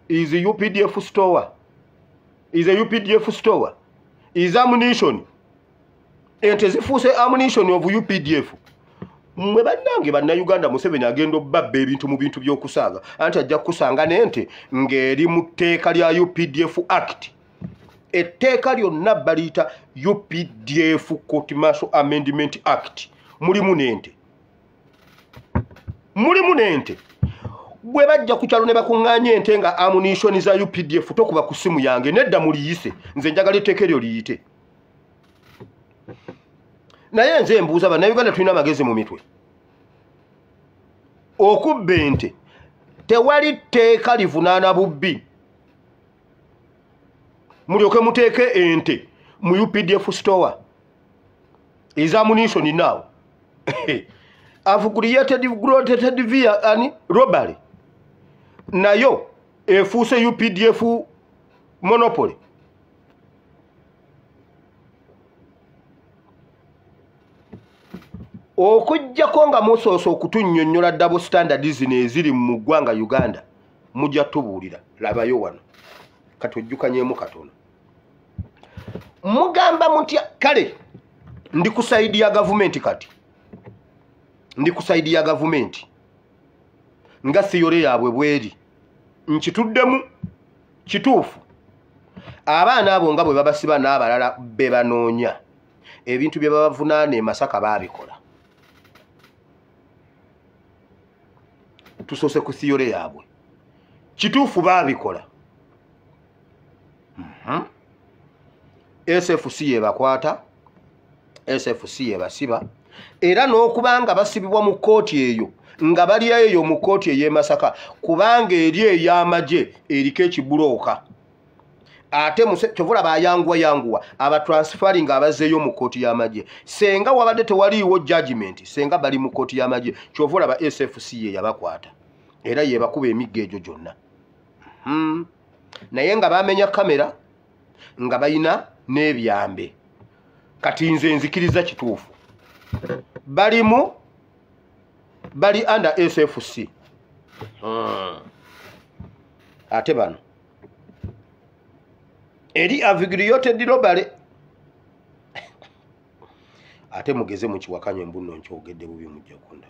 Is UPDF store, is a UPDF store, is ammunition. Ente zifuuse ammunition of UPDF. Mmwe bannange bannayuganda, Museveni agenda obbabba ebintu mu bintu by'okusaaga, anti ajja kukusanga n'ente ng'eri mu tteeka lya UPDF Act. Etteeka lyonna baliyita UPDF Court Martial Amendment Act, mulimu n'ente, mulimu n'ente. Bwe bajja ku kyalo ne bakuŋŋaanya ente nga ammunition za UPDF, tokuba ku ssimu yange, nedda, muliyise. Nze njagala etteeka eryo liyite. Naye nze mbuuza bannayuganda, tulina amagezi mu mitwe? Okubba ente, tewali tteeka livunaana bubbi mulyoke muteeke ente mu UPDF store. Is ammunition now aggravated via ani robbery, nayo efuuse UPDF monopoly. Okuggyako nga musoose okutunnyonnyola double standard zino eziri mu ggwanga Uganda, mujja tubuulira. Labayo wano, kati ojjukanyemu katono. Mugamba mutya? Kale ndi ku side ya gavumenti, kati ndi ku side ya gavumenti nga theory yaabwe bweri. Nkituddemu, kituufu, abaana abo nga bwe babasiba n'abalala be banoonya, ebintu bye babavunaana e Masaka baabikola. Tusoose ku theory yaabwe, kituufu baabikola. SFC yebakwata, SFC yebasiba, era n'okubanga basibibwa mu kkooti eyo nga bali eyo mu kkooti ey'e Masaka, kubanga eri ey'amagye eriko ekibulooka. Ate kyova olaba ayanguwa yanguwa abatransferring abazzeeyo mu kkooti y'amagye. Senga wabadde tewaliiwo judgment, senga bali mu kkooti y'amagye. Kyova olaba SFC ye yabakwata era yebakuba emiggo egyo gyonna. Naye nga bamenya kamera nga balina n'ebyambe. Kati nze nzikiriza kituufu, balimu, bali under SFC. Ate bano eri aggravated robbery, ate mugeze mukiwakanya embuno nkyogedde bubi, mujja kunda.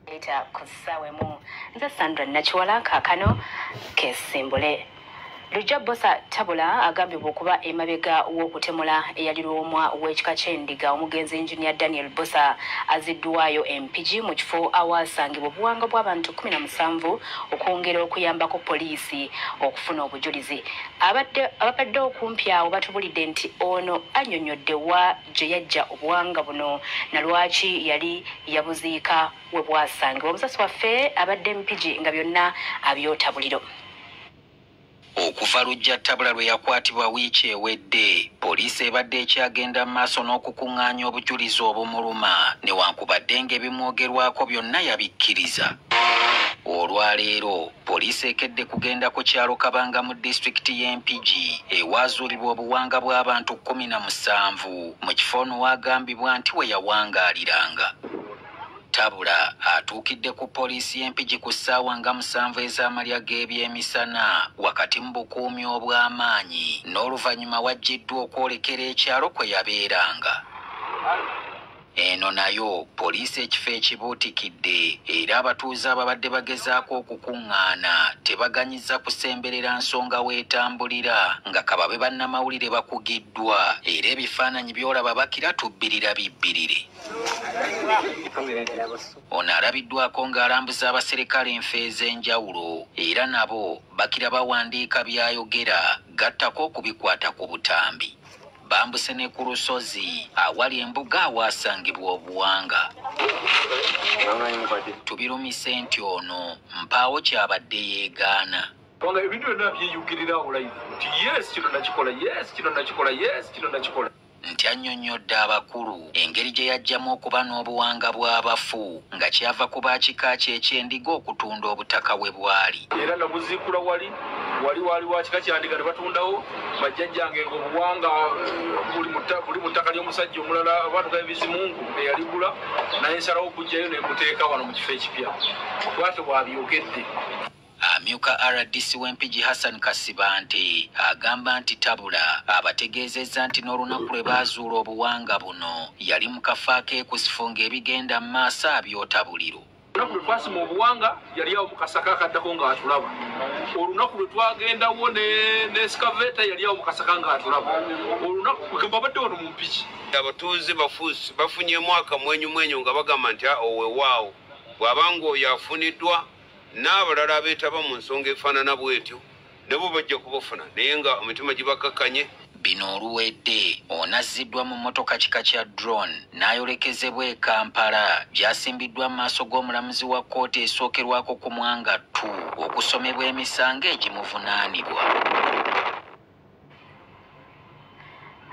Leeta ku ssaawa 1. Nze Sandra Nakiwala, kaakano kesimbule. Lujja Bosa Tabula agambibwa okuba emabega w'okutemula eyali lwomwa w'ekika ky'endiga omugenzi Engineer Daniel Bosa aziddwayo Empigi mu kifo awasangibwa obuwanga bw'abantu 17 okwongera okuyambako poliisi okufuna obujulizi. Ababadde okumpi awo batubulidde nti ono annyonnyodde wa gye yajja obuwanga buno na lwaki yali yabuziika we bwasangibwa. Omusasi waffe abadde Empigi nga byonna abyota buliro. Okuva Lujja Tabula lwe yakwatibwa wiiki ewedde, poliisi ebadde ekyagenda mu maaso n'okukuŋŋaanya obujulizi obumuluma, newankubadde ng'ebimwogerwako byonna yabikkiriza. Olwaleero poliisi ekedde kugenda ku kyalo Kabanga mu disitulikiti y'Empigi ewaazuulibwa obuwanga bw'abantu 17 mu kifo ono waagambibwa nti we yawangaaliranga. Tabula atuukidde ku poliisi y'Empigi ku ssaawa nga 7 ez'amalya g'ebyemisana wakati mu bukuumi obw'amaanyi, n'oluvannyuma wajjiddwa okwolekera ekyalo kwe yabeeranga. Eno nayo poliisi ekifo ekibuutikidde, era abatuuze ababadde bagezaako okukuŋŋaana tebaganyiza kusemberera nsonga weetambulira, nga kababe bannamawulire bakugiddwa, era ebifaananyi by'olaba bakira tubbirira bibbirire. Ono alabiddwako ng'alambuza abaserikale enfo ez'enjawulo, era nabo bakira bawandiika by'ayogera gattako okubikwata ku butambi. Bambuse ne ku lusozi awali embuga awaasangibwa obuwanga. Tubirumise nti ono mpaawo kyabadde yeegaana. Kubanga ebintu byonna byeyugirirawo live nti yes, kino nakikola, yes, kino nakikola, yes, kino nakikola. Nti annyonnyodde abakulu engeri gye yajjamu okuba n'obuwanga bw'abafu nga kyava ku baakika kye eky'endiga okutunda obutaka we bwali. Era nabuziikula wali. Wali wali wa kika kyandiga ne batundawo bajjajjange ng'obuwanga buli mu ttaka ly'omusajja omulala abatuka ebizimungu eyaligula, naye nsalawo okugjayo ne mbuteeka wano mu kifo ekipya. Bw'atyo bw'abyogedde. Amyuka RDC w'Empigi Hassan Kasibante agamba nti Tabula abategeezezza nti n'olunaku lwe baazuula obuwanga buno yali mu kafo akeekusifu ng'ebigenda mu maaso abyota buliro. Olunaku lwe twasima obuwanga yali awo mu kasaka akaddako ng'atulaba. Olunaku lwe twagendawo ne excavator yali awo mu kasaka ng'atulaba. Olunaku gamba badde wano mu Mpigi. Abatuuze bafunyemu akamwenyumwenyu nga bagamba nti owewaawo bw'abanga oyo afuniddwa n'abalala abeetaba mu nsonga efaanana bw'etyo nabo bajja kubafuna, naye nga emitima gibakakkanye. Bino oluwedde onazziddwa mu mmotoka kika kya drone n'ayolekezebwa e Kampala gy'asimbiddwa mu maaso g'omulamuzi wa kkooti esookerwako ku Mwanga 2 okusomebwa emisango egimuvunaanibwa.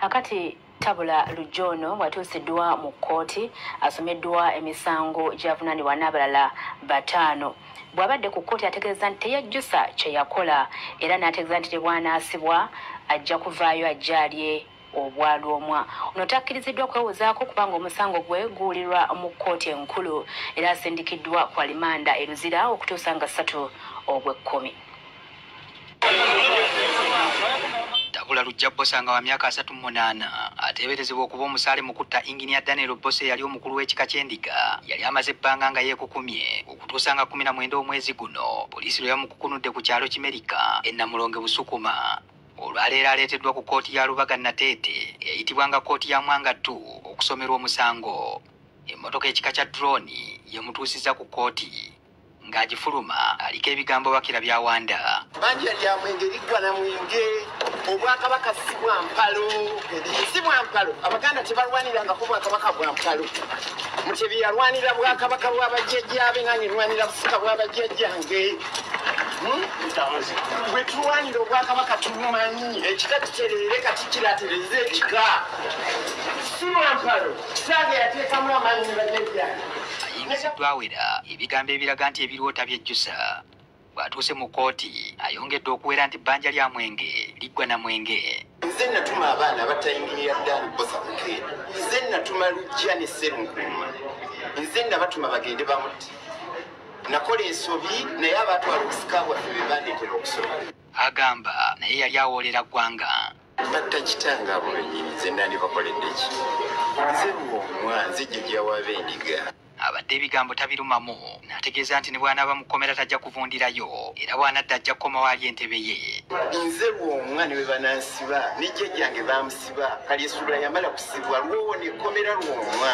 Akati Tabula Lujja ono bw'atuusiddwa mu kkooti asomeddwa emisango gy'avunaanibwa n'abalala 5. Bw'abadde ku kkooti ategeeza nti teyajjusa kye yakola era n'ategeeza nti tebwanaasibwa ajja kuvaayo ajja alye obwalwomwa. Ono takkiriziddwa kwewozaako kubanga omusango gwe guwulirwa mu kkooti enkulu era asindikiddwa ku alimanda e Luzira okutuusa nga 3 ogw'ekkumi. Tabula Lujja Bbosa nga wa myaka 38 ateeberezebwa okuba omusaale mu kutta Engineer Daniel Bbosa eyali omukulu w'ekika ky'Endiga yali amaze ebbanga nga yeekukumye okutuusa nga 19 omwezi guno poliisi lwe yamukukunudde ku kyalo Kimerika e Namulonge Busukuma. Olwaleero aleeteddwa ku kkooti ya Lubaga Nateete eyitibwa nga kkooti ya Mwanga 2 okusomerwa omusango. Emmotoka ekika kya drone yemutuusizza ku kkooti ng'agifuluma aliko ebigambo bakira byawanda. Banja lya mwenge liggwa na mwenge, obwakabaka si bwa mpalo, si bwa mpalo. Abaganda tebalwanirangako bwakabaka bwa mpalo. Mutebi yalwanira bwakabaka bw'abajjajjaabe nange nwanira busika bw'abajjajjange. Bwe tulwanira obwakabaka tumumanyi, ekika kitereere kati kiratereze ekika. Si bwa mpalo, kitange yateekamu amaanyi ne bajjajjange. Ayingiziddwa ebigambo ebiraga nti ebirwota byejjusa. Bw'atuuse mu kkooti ayongedde okuwera nti bbanja lya mwenge liggwa na mwenge. Nze natuma abaana abatta Engineer Dan Bbosa Bukeera, nze natuma Lujja ne Sserunkuuma, nze nabatuma bagende bamutte. Nakola ensobi naye abaatwala obusika bwaffe be bandeetera okusoba. Agamba naye yali awoolera ggwanga. Batta kitange abo bennyini nze nandibakoledde ki? Nze Lwomwa, nze jjajja w'Abendiga. Abadde ebigambo tabirumamu n'ategeeza nti ne bw'anaaba mu kkomera tajja kuvundirayo era bw'anadda ajja kukomawo ali entebe ye. Nze Lwomwa ne bwe banansiba ne jjajjange baamusiba, Kalyesubula yamala kusibwa, lwowona ekkomera Lwomwa,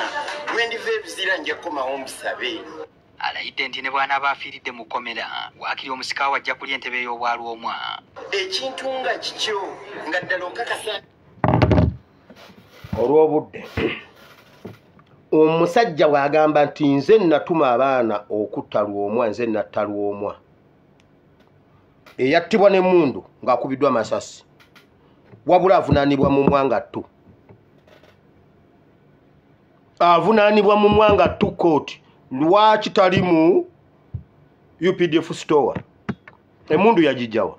lwe ndiva e Luzira nja kukomawo mbusabe. Alayidde nti ne bw'anaaba afiiridde mu kkomera waakiri omusika we ajja kulya entebe y'obwalwomwa. Ekintu nga kikyo nga ddala okakasa olw'obudde. Omusajja bw'agamba nti nze natuma abaana okutta Lwomwa, nze natta Lwomwa eyattibwa n'emmundu ng'akubiddwa amasasi, wabula avunaanibwa mu Mwanga 2. Avunaanibwa mu Mwanga 2 kooti. Lwaki tali mu UPDF store? Emmundu yagijjawa?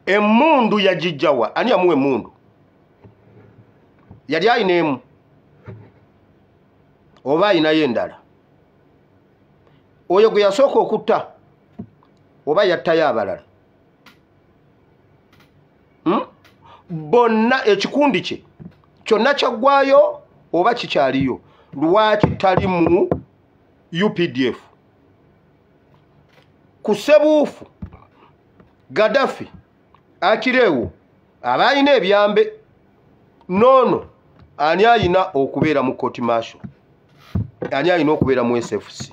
Emmundu yagijjawa? Ani yamuwa emmundu? Yali ayina emu oba ayinayo endala? Oyo gwe yasooka okutta oba yattayo abalala? Bonna ekikundi kye kyonna kyaggwayo oba kikyaliyo? Lwaki tali mu UPDF? Ku Ssebuufu, Gaddafi, Akirewo aba ayina ebyambe noono ani ayina okubeera mu court martial? Ani ayina okubeera mu SFC?